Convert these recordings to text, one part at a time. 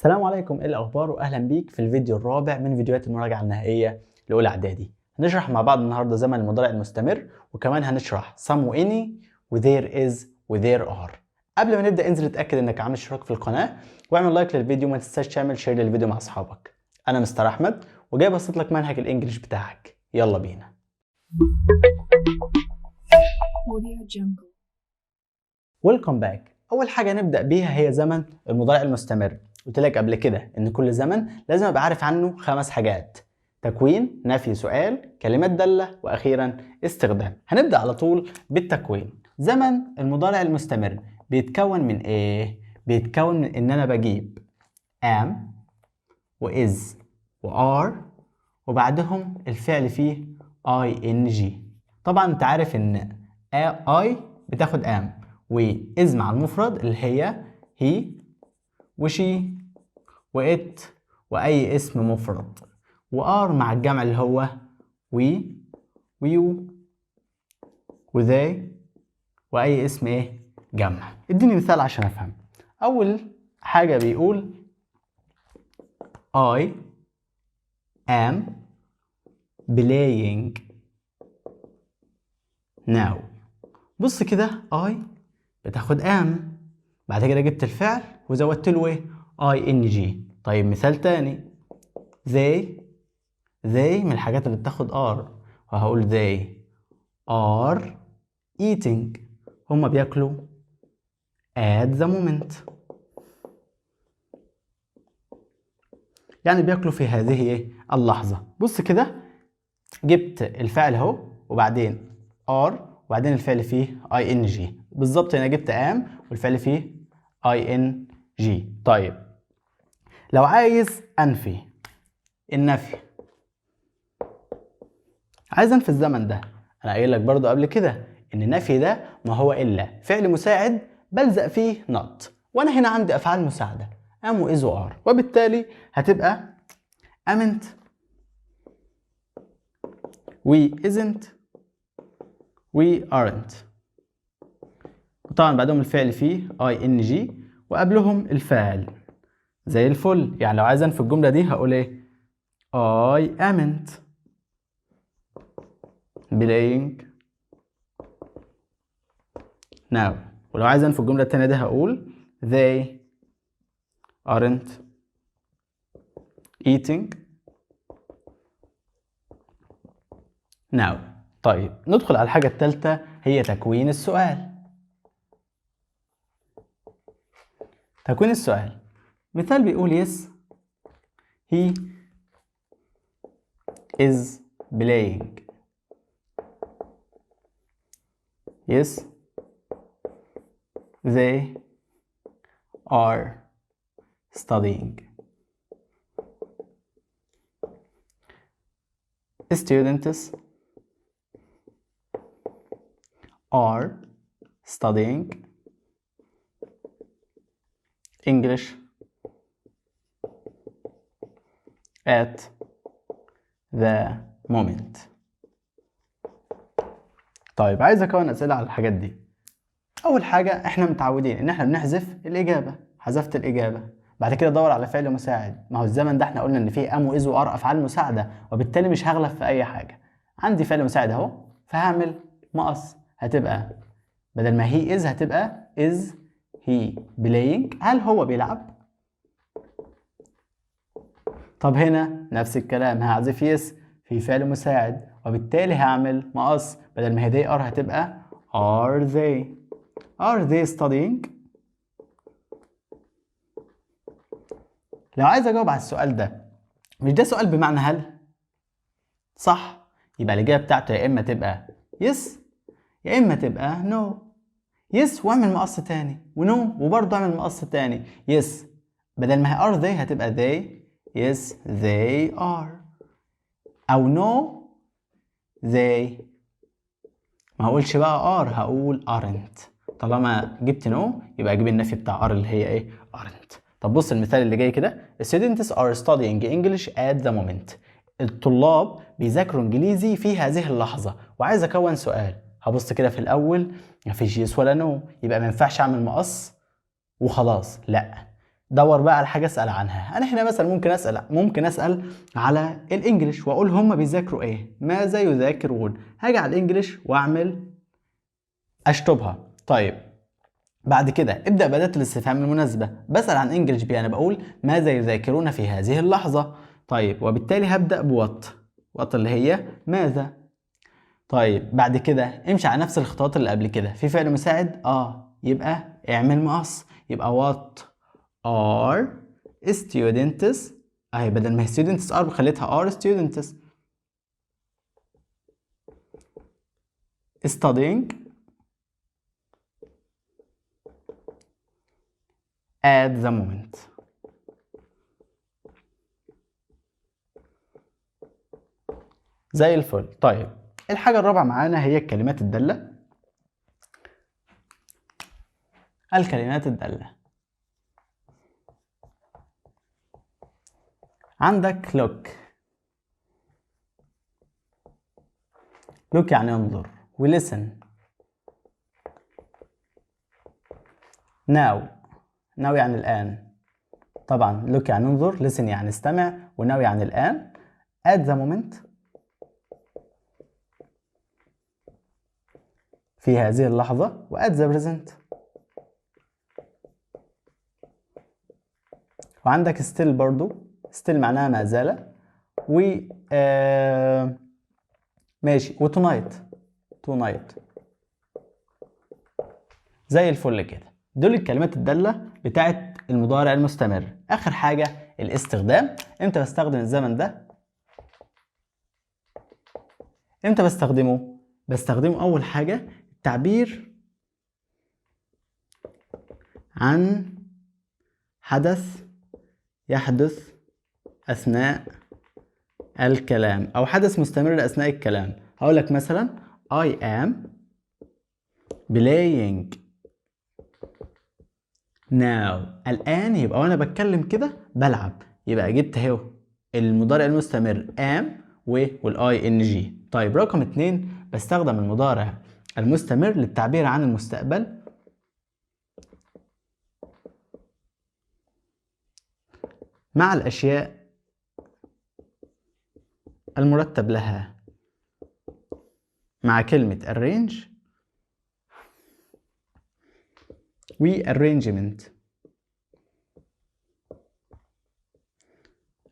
السلام عليكم، ايه الاخبار؟ واهلا بيك في الفيديو الرابع من فيديوهات المراجعة النهائية لاولى اعدادي. هنشرح مع بعض النهارده زمن المضارع المستمر، وكمان هنشرح some و any و there is و there are. قبل ما نبدا انزل اتاكد انك عامل اشتراك في القناة واعمل like للفيديو، وما تنساش تعمل share للفيديو مع اصحابك. انا مستر احمد وجاي ابسط لك منهج ال English بتاعك. يلا بينا. Audio Jungle. Welcome back. اول حاجة نبدا بيها هي زمن المضارع المستمر. قلت لك قبل كده ان كل زمن لازم ابقى عارف عنه خمس حاجات: تكوين، نفي، سؤال، كلمات دالة، واخيرا استخدام. هنبدا على طول بالتكوين. زمن المضارع المستمر بيتكون من ايه؟ بيتكون من ان انا بجيب am و is و are وبعدهم الفعل فيه ing. طبعا انت عارف ان I بتاخد am و is مع المفرد اللي هي he و she و it واي اسم مفرد، و are مع الجمع اللي هو we و you و they واي اسم ايه؟ جمع. اديني مثال عشان افهم. اول حاجة بيقول I am playing now. بص كده، I بتاخد am، بعد كده جبت الفعل وزودت له ايه؟ ing. طيب، مثال تاني: they، they من الحاجات اللي بتاخد are، وهقول they are eating، هما بياكلوا at the moment، يعني بياكلوا في هذه ايه؟ اللحظة. بص كده، جبت الفعل اهو وبعدين are وبعدين الفعل فيه ing. بالظبط هنا جبت am والفعل فيه ing. طيب، لو عايز انفي، النفي، عايز انفي الزمن ده، انا قايل لك برضو قبل كده ان النفي ده ما هو الا فعل مساعد بلزق فيه not، وانا هنا عندي افعال مساعدة am و is و are، وبالتالي هتبقى amn't و isn't و aren't، وطبعا بعدهم الفعل فيه ing وقبلهم الفاعل. زي الفل. يعني لو عايز انفي الجملة دي هقول ايه؟ I amn't playing now. ولو عايز انفي الجملة التانية دي هقول they aren't eating now. طيب، ندخل على الحاجة الثالثة هي تكوين السؤال. تكوين السؤال، مثال بيقول yes، he is playing، yes، they are studying، students are studying English at the moment. طيب، عايز اكون اسئلة على الحاجات دي. اول حاجه، احنا متعودين ان احنا بنحذف الاجابه. حذفت الاجابه، بعد كده دور على فعل مساعد. ما هو الزمن ده احنا قلنا ان فيه am و is و are افعال مساعده، وبالتالي مش هغلب في اي حاجه. عندي فعل مساعد اهو، فهعمل مقص، هتبقى بدل ما he is هتبقى is he playing، هل هو بيلعب؟ طب هنا نفس الكلام، هحذف yes، في فعل مساعد، وبالتالي هعمل مقص، بدل ما هي they are هتبقى are they، are they studying؟ لو عايز اجاوب على السؤال ده، مش ده سؤال بمعنى هل؟ صح؟ يبقى الاجابة بتاعته يا اما تبقى yes يا اما تبقى no. yes واعمل مقص تاني، و no وبرضه اعمل مقص تاني. yes بدل ما هي are they هتبقى they، yes they are، او no they، ما هقولش بقى are، هقول aren't. طالما جبت no يبقى اجيب النفي بتاع are اللي هي ايه؟ aren't. طب بص المثال اللي جاي كده: students are studying English at the moment، الطلاب بيذاكروا انجليزي في هذه اللحظة، وعايز اكون سؤال. هبص كده في الاول، مفيش yes ولا no، يبقى ما ينفعش اعمل مقص وخلاص، لا. دور بقى على حاجة اسال عنها. انا هنا مثلا ممكن اسال على ال English واقول هم بيذاكروا ايه، ماذا يذاكرون. هاجي على ال English واعمل اشطبها. طيب بعد كده ابدا باداة الاستفهام المناسبة، بسال عن English بيه، انا بقول ماذا يذاكرون في هذه اللحظة. طيب وبالتالي هبدا ب what، what اللي هي ماذا. طيب بعد كده امشي على نفس الخطوات اللي قبل كده، في فعل مساعد يبقى اعمل مقص، يبقى what are students، اهي بدل ما هي students are خليتها are students studying at the moment. زي الفل. طيب الحاجة الرابعة معانا هي الكلمات الدالة. الكلمات الدالة عندك look، look يعني انظر، و listen، now، now يعني الآن، طبعا look يعني انظر، listen يعني استمع، و now يعني الآن، at the moment في هذه اللحظة، و at the present. وعندك still برضو، still معناها ما زال، و ماشي، و tonight، tonight. زي الفل كده. دول الكلمات الدالة بتاعت المضارع المستمر. آخر حاجة الاستخدام. امتى بستخدم الزمن ده؟ امتى بستخدمه؟ بستخدمه أول حاجة التعبير عن حدث يحدث أثناء الكلام أو حدث مستمر أثناء الكلام. هقول لك مثلا I am playing now. الآن، يبقى وأنا بتكلم كده بلعب، يبقى جبت اهو المضارع المستمر am وال ing. طيب رقم 2 بستخدم المضارع المستمر للتعبير عن المستقبل مع الأشياء المرتب لها، مع كلمة arrange و arrangement.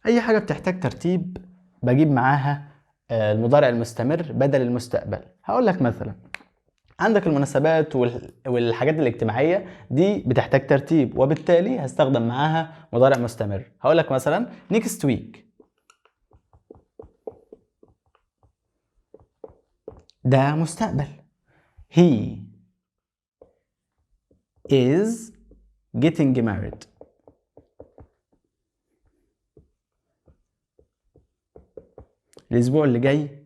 أي حاجة بتحتاج ترتيب بجيب معاها المضارع المستمر بدل المستقبل. هقول لك مثلا عندك المناسبات والحاجات الاجتماعية دي بتحتاج ترتيب، وبالتالي هستخدم معاها مضارع مستمر. هقول لك مثلا next week، ده مستقبل. he is getting married، الأسبوع اللي جاي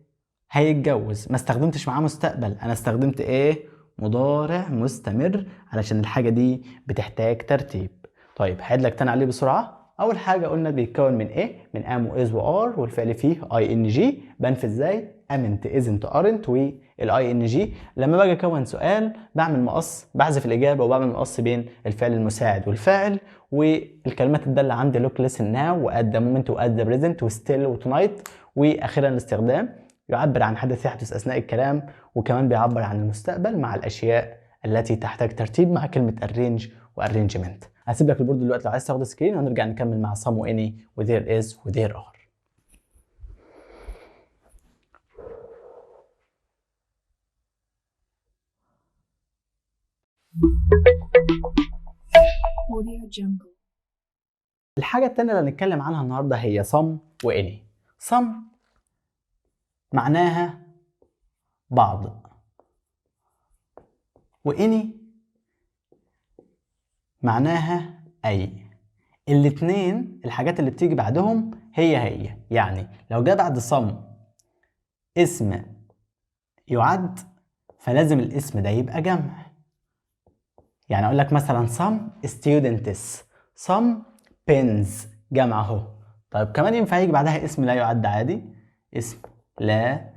هيتجوز. ما استخدمتش معاه مستقبل، أنا استخدمت إيه؟ مضارع مستمر، علشان الحاجة دي بتحتاج ترتيب. طيب هعيد لك تاني عليه بسرعة. أول حاجة قلنا بيتكون من إيه؟ من am و is و are، والفعل فيه ing. بنفي إزاي؟ amn't isn't aren't وال ing. لما باجي أكون سؤال بعمل مقص، بحذف الإجابة وبعمل مقص بين الفعل المساعد والفاعل، والكلمات الدالة عندي look listen now و at the moment و at the present و still و tonight. وأخيرا الاستخدام يعبر عن حدث يحدث أثناء الكلام، وكمان بيعبر عن المستقبل مع الأشياء التي تحتاج ترتيب مع كلمة arrange و arrangement. هسيب لك ال board دلوقتي لو عايز تاخد screen، وهنرجع نكمل مع some و any و there is و there are. Audio Jungle. الحاجة التانية اللي هنتكلم عنها النهاردة هي some و any. some معناها بعض، و any معناها أي. الاتنين الحاجات اللي بتيجي بعدهم هي هي، يعني لو جه بعد some اسم يعد فلازم الاسم ده يبقى جمع. يعني أقول لك مثلا some students، some pens، جمع أهو. طيب كمان ينفع يجي بعدها اسم لا يعد عادي، اسم لا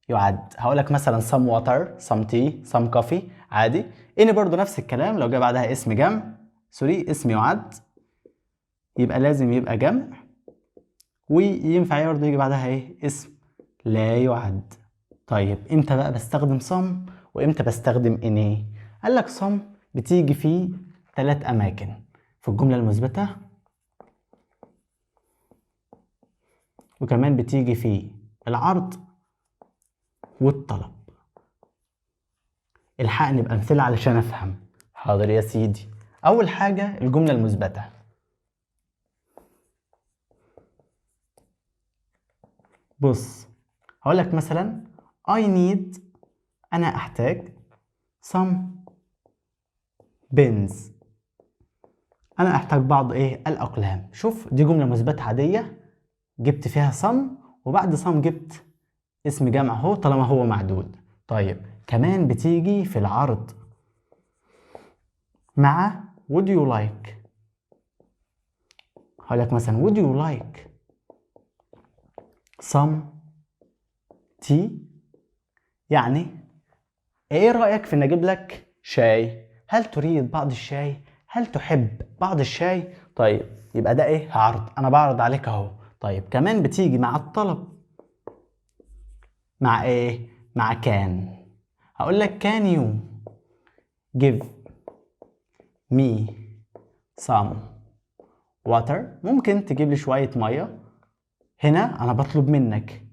يعد. هقول لك مثلا some water، some tea، some coffee عادي. any برضو نفس الكلام، لو جه بعدها اسم جمع، sorry اسم يعد، يبقى لازم يبقى جمع، وينفع برضه يجي بعدها ايه؟ اسم لا يعد. طيب امتى بقى بستخدم some وامتى بستخدم any؟ قال لك some بتيجي في 3 اماكن، في الجملة المثبتة، وكمان بتيجي في العرض والطلب. الحقني بأمثلة علشان أفهم. حاضر يا سيدي. أول حاجة الجملة المثبتة. بص هقول لك مثلا I need، أنا أحتاج، some pens، أنا أحتاج بعض إيه؟ الأقلام. شوف دي جملة مثبتة عادية جبت فيها some، وبعد some جبت اسم جمع اهو طالما هو معدود. طيب كمان بتيجي في العرض مع would you like. هقول لك مثلا would you like some tea، يعني ايه رأيك في ان اجيب لك شاي؟ هل تريد بعض الشاي؟ هل تحب بعض الشاي؟ طيب يبقى ده ايه؟ عرض، انا بعرض عليك اهو. طيب كمان بتيجي مع الطلب، مع ايه؟ مع can. هقول لك can you give me some water، ممكن تجيب لي شوية مية. هنا أنا بطلب منك،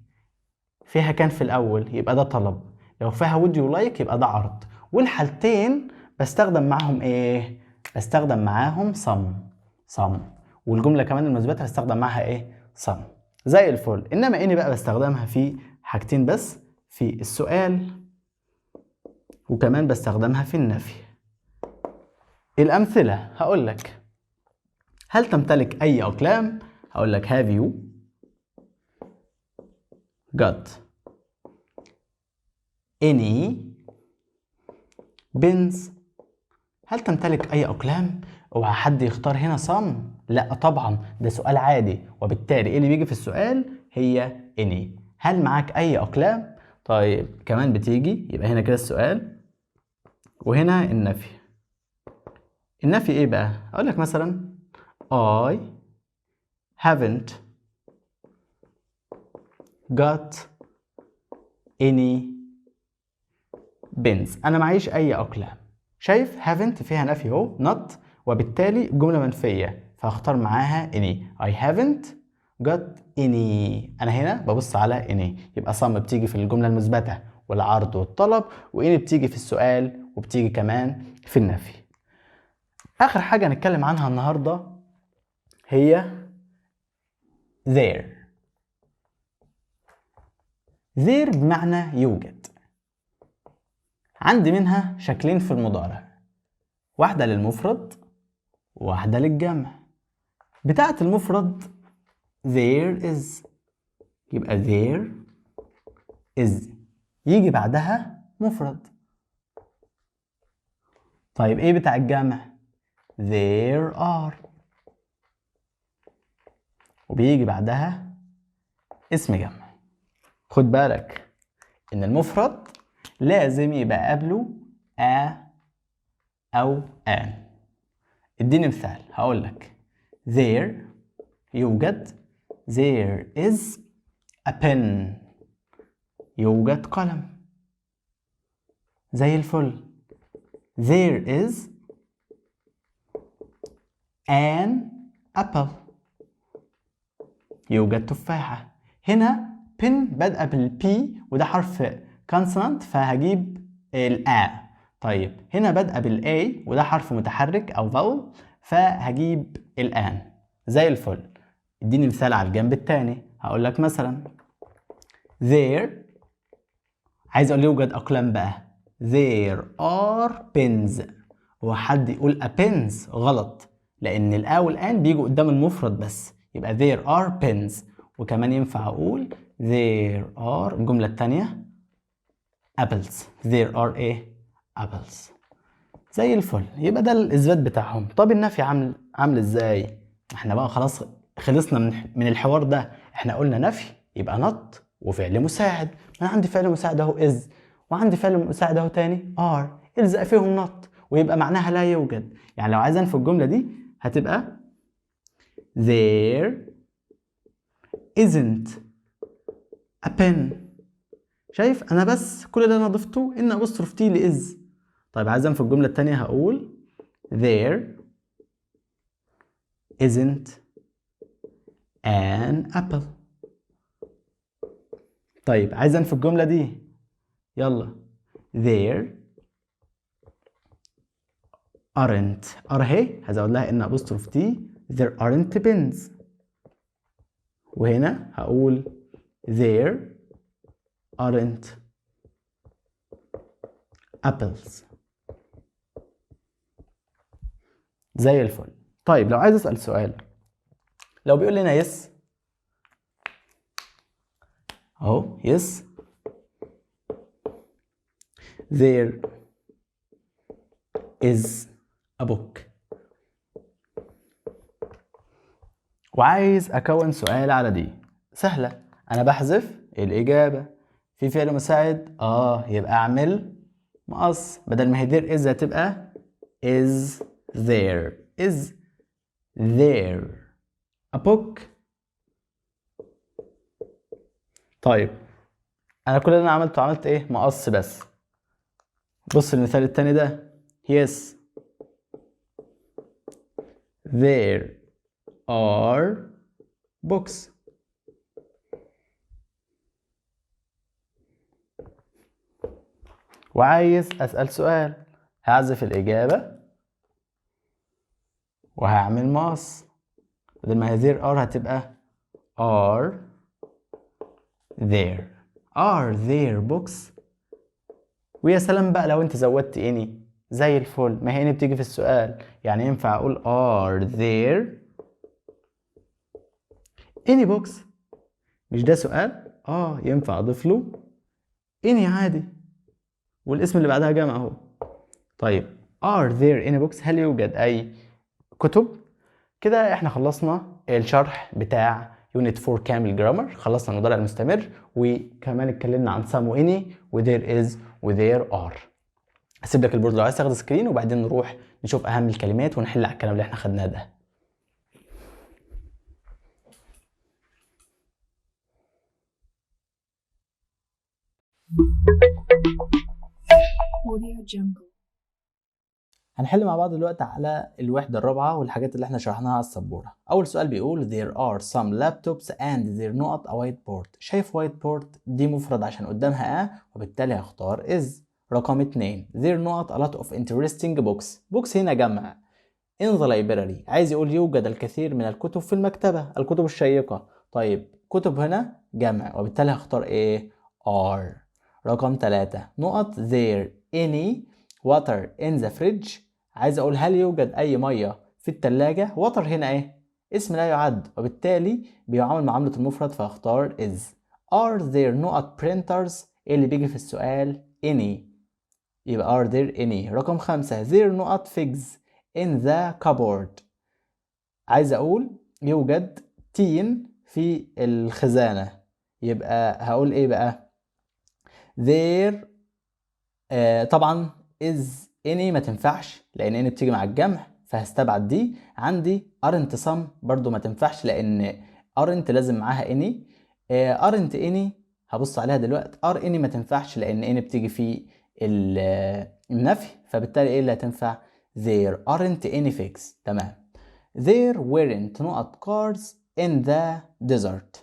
فيها can في الأول يبقى ده طلب، لو فيها would you like يبقى ده عرض. والحالتين بستخدم معاهم إيه؟ بستخدم معاهم some. والجملة كمان المثبتة بستخدم معاها إيه؟ some. زي الفل. إنما any بقى بستخدمها في حاجتين بس، في السؤال وكمان بستخدمها في النفي. الأمثلة هقول لك هل تمتلك أي أقلام؟ هقول لك have you got any pens؟ هل تمتلك أي أقلام؟ اوعى حد يختار هنا some، لا طبعا ده سؤال عادي، وبالتالي ايه اللي بيجي في السؤال؟ هي any. هل معاك أي أقلام؟ طيب كمان بتيجي، يبقى هنا كده السؤال وهنا النفي. النفي ايه بقى؟ اقول لك مثلا I haven't got any pens، انا معيش اي اقلام. شايف haven't فيها نفي اهو not، وبالتالي جملة منفية فهختار معاها any. I haven't got any. انا هنا ببص على any، يبقى some بتيجي في الجملة المثبتة والعرض والطلب، و any بتيجي في السؤال وبتيجي كمان في النفي. اخر حاجة هنتكلم عنها النهاردة هي there. there بمعنى يوجد. عندي منها شكلين في المضارع، واحدة للمفرد وواحدة للجمع. بتاعة المفرد there is، يبقى there is يجي بعدها مفرد. طيب ايه بتاع الجمع؟ there are، وبيجي بعدها اسم جمع. خد بالك ان المفرد لازم يبقى قبله a او an. اديني مثال، هقول لك there يوجد، there is a pen يوجد قلم، زي الفل. there is an apple يوجد تفاحة. هنا pen بادئة بال P وده حرف consonant فهجيب ال A. طيب هنا بادئة بال A وده حرف متحرك أو vowel فهجيب ال an، زي الفل. اديني مثال على الجنب التاني، هقول لك مثلا there، عايز اقول يوجد اقلام بقى، there are pens. هو حد يقول a pens؟ غلط، لان ال a وال an بيجوا قدام المفرد بس، يبقى there are pens. وكمان ينفع اقول there are الجملة التانية apples، there are ايه؟ apples، زي الفل. يبقى ده الاثبات بتاعهم. طب النفي عامل ازاي؟ احنا بقى خلاص خلصنا من الحوار ده. احنا قلنا نفي يبقى not وفعل مساعد. انا عندي فعل مساعد اهو is، وعندي فعل مساعد اهو تاني are، الزق فيهم not ويبقى معناها لا يوجد. يعني لو عايز انفي الجملة دي هتبقى there isn't a pen. شايف انا بس كل اللي انا ضفته n apostrophe t ل is. طيب عايز في الجملة التانية هقول there isn't an apple. طيب عايز في الجملة دي، يلا there aren't، are اهي هزود لها n apostrophe t، there aren't pens. وهنا هقول there aren't apples. زي الفل. طيب لو عايز اسأل سؤال، لو بيقول لنا yes اهو، yes there is a book، وعايز اكون سؤال على دي، سهلة، انا بحذف الاجابة، في فعل مساعد يبقى اعمل مقص، بدل ما هي there is هتبقى is there، is there a book. طيب انا كل اللي انا عملته عملت ايه؟ مقص بس. بص المثال التاني ده، yes there are books. وعايز أسأل سؤال، هعزف الإجابة وهعمل مقص، بدل ما هي there are هتبقى are there، are there books. ويا سلام بقى لو انت زودت any، زي الفل، ما هي any بتيجي في السؤال، يعني ينفع اقول are there any books، مش ده سؤال؟ ينفع اضيف له any عادي، والاسم اللي بعدها جمع اهو. طيب are there any books، هل يوجد اي كتب؟ كده احنا خلصنا الشرح بتاع unit 4 كامل grammar، خلصنا المضارع المستمر، وكمان اتكلمنا عن some و any و there is و there are. هسيب لك ال board لو عايز تاخد screen، وبعدين نروح نشوف اهم الكلمات ونحل على الكلام اللي احنا خدناه ده. Audio Jungle. هنحل مع بعض دلوقتي على الوحدة الرابعة والحاجات اللي احنا شرحناها على السبورة. أول سؤال بيقول there are some laptops and there not a whiteboard. شايف whiteboard دي مفرد عشان قدامها a، وبالتالي هختار is. رقم 2 there not a lot of interesting books. books هنا جمع. in the library عايز يقول يوجد الكثير من الكتب في المكتبة، الكتب الشيقة. طيب كتب هنا جمع، وبالتالي هختار ايه؟ are. رقم 3 نقط there any water in the fridge. عايز اقول هل يوجد اي ميه في التلاجة؟ water هنا ايه؟ اسم لا يعد، وبالتالي بيعامل معاملة المفرد، فاختار is. are there not printers؟ ايه اللي بيجي في السؤال؟ any، يبقى are there any. رقم 5 there not figs in the cupboard. عايز اقول يوجد تين في الخزانة، يبقى هقول ايه بقى؟ there طبعا is any ما تنفعش لان any بتيجي مع الجمع، فهستبعد دي. عندي aren't some برضو ما تنفعش لان aren't لازم معاها any. Aren't any هبص عليها دلوقتي، are any ما تنفعش لان any بتيجي في النفي، فبالتالي ايه اللي هتنفع؟ there aren't any figs. تمام. there weren't نقط cars in the desert.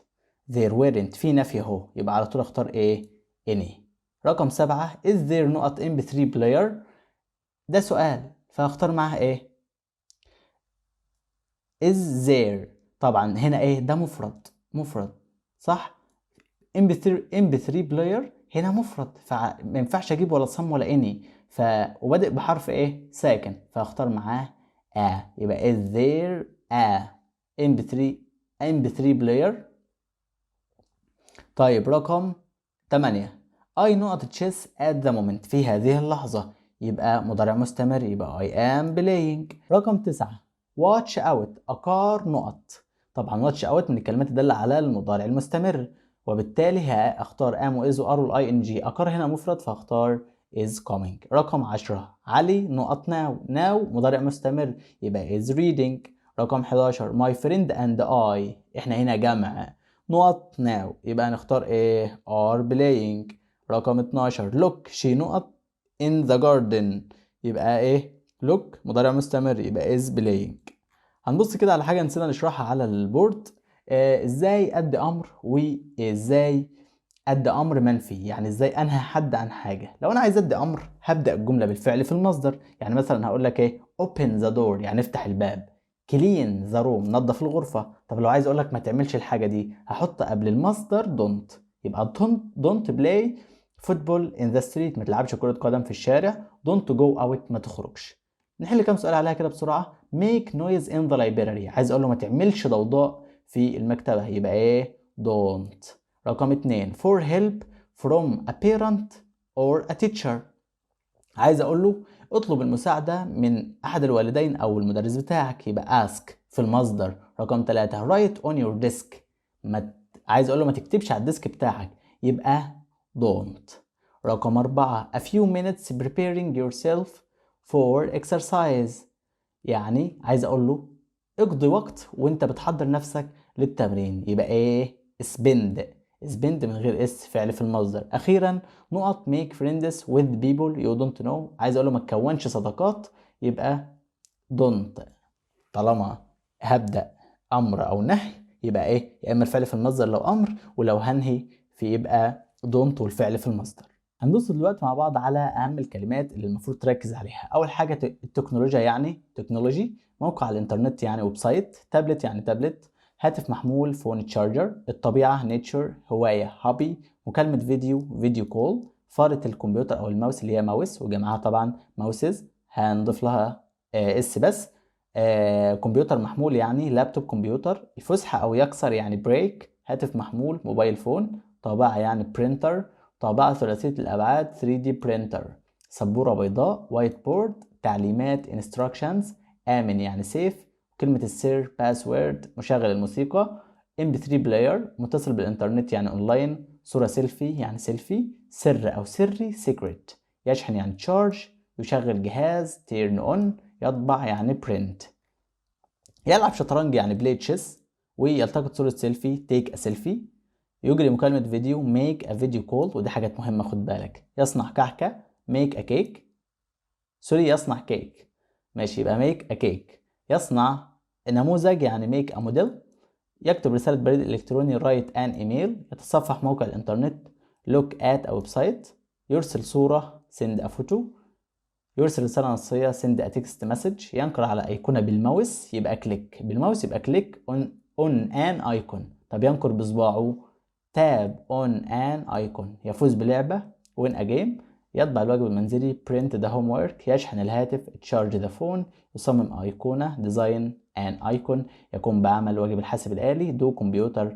there weren't في نفي اهو، يبقى على طول اختار ايه؟ any. رقم 7 is there نقط mp3 player. ده سؤال فاختار معاها ايه؟ is there. طبعا هنا ايه؟ ده مفرد، مفرد صح؟ mp3 player هنا مفرد، فما ينفعش اجيب ولا some ولا any، وبادئ بحرف ايه؟ ساكن، فاختار معاه a، يبقى is there a mp3 player. طيب رقم 8 I نقط chess at the moment، في هذه اللحظة، يبقى مضارع مستمر، يبقى I am playing. رقم 9 watch out a car نقط. طبعا watch out من الكلمات الدالة على المضارع المستمر، وبالتالي هختار am و is و are وال ing. a car هنا مفرد فهختار is coming. رقم 10 علي نقط now. now مضارع مستمر، يبقى is reading. رقم 11 my friend and I، احنا هنا جمع، نقط now، يبقى هنختار ايه؟ are playing. رقم 12 look she نقط in the garden، يبقى ايه؟ look مضارع مستمر، يبقى is playing. هنبص كده على حاجة نسينا نشرحها على ال board، ازاي ادي امر وازاي ادي امر منفي، يعني ازاي انهى حد عن حاجة. لو انا عايز ادي امر هبدأ الجملة بالفعل في المصدر، يعني مثلا هقول لك ايه؟ open the door يعني افتح الباب، clean the room نظف الغرفة. طب لو عايز اقول لك ما تعملش الحاجة دي هحط قبل المصدر don't، يبقى don't play football in the street، ما تلعبش كرة قدم في الشارع، don't go out ما تخرجش. نحل كام سؤال عليها كده بسرعة. make noise in the library، عايز اقول له ما تعملش ضوضاء في المكتبة، يبقى ايه؟ don't. رقم 2 for help from a parent or a teacher، عايز اقول له اطلب المساعدة من احد الوالدين او المدرس بتاعك، يبقى ask في المصدر. رقم 3 write on your desk، عايز اقول له ما تكتبش على ال desk بتاعك، يبقى don't. رقم 4 a few minutes preparing yourself for exercise، يعني عايز اقول له اقضي وقت وانت بتحضر نفسك للتمرين، يبقى ايه؟ spend، spend من غير s فعل في المصدر. اخيرا نقط make friends with people you don't know، عايز اقول له ما تكونش صداقات، يبقى don't. طالما هبدأ امر او نهي يبقى ايه؟ يا اما الفعل في المصدر لو امر، ولو هنهي في يبقى don't والفعل في المصدر. هنبص دلوقتي مع بعض على اهم الكلمات اللي المفروض تركز عليها. اول حاجه التكنولوجيا يعني technology، موقع الانترنت يعني website، تابلت يعني تابلت، هاتف محمول phone charger، الطبيعه nature، هوايه hobby، مكالمه فيديو video call، فارة الكمبيوتر او الماوس اللي هي ماوس وجمعها طبعا mouses هنضيف لها s بس، كمبيوتر محمول يعني laptop computer، الفسحه او يكسر يعني break، هاتف محمول mobile phone، طابعه يعني printer، طابعة ثلاثية الأبعاد 3D printer، سبورة بيضاء whiteboard، تعليمات instructions، آمن يعني safe، كلمة السر password، مشغل الموسيقى MP3 player، متصل بالإنترنت يعني أونلاين، صورة سيلفي يعني سيلفي، سر أو سري secret، يشحن يعني charge، يشغل جهاز turn on، يطبع يعني print، يلعب شطرنج يعني play chess، ويلتقط صورة سيلفي take a selfie، يجري مكالمة فيديو make a video call، ودي حاجات مهمة خد بالك، يصنع كعكة make a cake، sorry يصنع كيك، ماشي يبقى make a cake، يصنع نموذج يعني make a model، يكتب رسالة بريد إلكتروني write an email، يتصفح موقع الإنترنت look at a website، يرسل صورة send a photo، يرسل رسالة نصية send a text message، ينقر على أيقونة بالماوس يبقى click بالماوس، يبقى click on an icon. طب ينقر بصباعه tap on an icon، يفوز بلعبة win a game، يطبع الواجب المنزلي print the homework، يشحن الهاتف charge the phone، يصمم أيقونة design an icon، يقوم بعمل واجب الحاسب الآلي do computer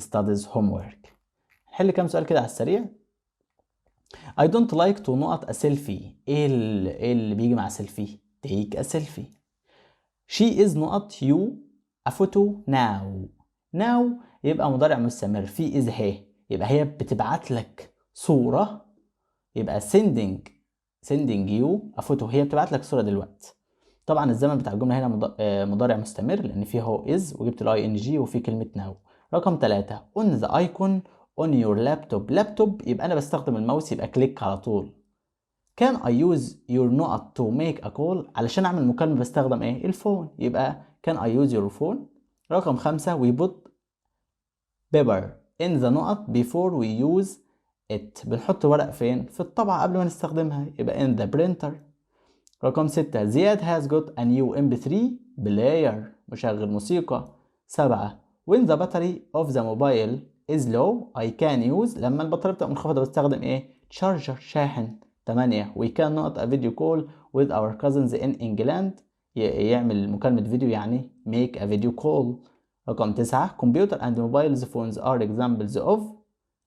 studies homework. نحل كام سؤال كده على السريع. I don't like to نقط a selfie. ايه اللي بيجي مع selfie؟ take a selfie. She is نقط you a photo now. now يبقى مضارع مستمر في is هي، يبقى هي بتبعت لك صورة، يبقى sending you a photo، هي بتبعت لك صورة دلوقتي. طبعا الزمن بتاع الجملة هنا مضارع مستمر لأن فيه هو is وجبت ال ing وفي كلمة now. رقم 3 on the icon on your laptop. laptop يبقى أنا بستخدم الماوس يبقى click على طول. Can I use your نقط to make a call؟ علشان أعمل مكالمة بستخدم إيه؟ ال phone، يبقى can I use your phone؟ رقم 5 we put paper in the نقط before we use it. بنحط ورق فين؟ في الطابعة قبل ما نستخدمها، يبقى in the printer. رقم 6 زياد has got a new MP3 player، مشغل موسيقى. 7 when the battery of the mobile is low I can use. لما البطارية بتبقى منخفضة بستخدم ايه؟ charger، شاحن. 8 we can نقط a video call with our cousins in England. يعمل مكالمة فيديو يعني make a video call. رقم 9 computer and mobile phones are examples of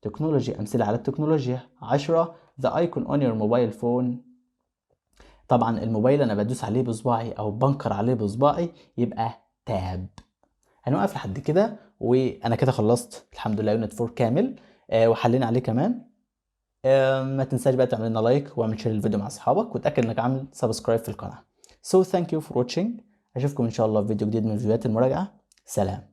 technology، أمثلة على التكنولوجيا. 10 the icon on your mobile phone. طبعا الموبايل أنا بدوس عليه بصباعي أو بنقر عليه بصباعي يبقى tap. هنوقف لحد كده وأنا كده خلصت الحمد لله unit 4 كامل، وحلينا عليه كمان. ما تنساش بقى تعمل لنا like واعمل share للفيديو مع اصحابك وتاكد انك عامل subscribe في القناه. So thank you for watching. اشوفكم ان شاء الله في فيديو جديد من فيديوهات المراجعة. سلام.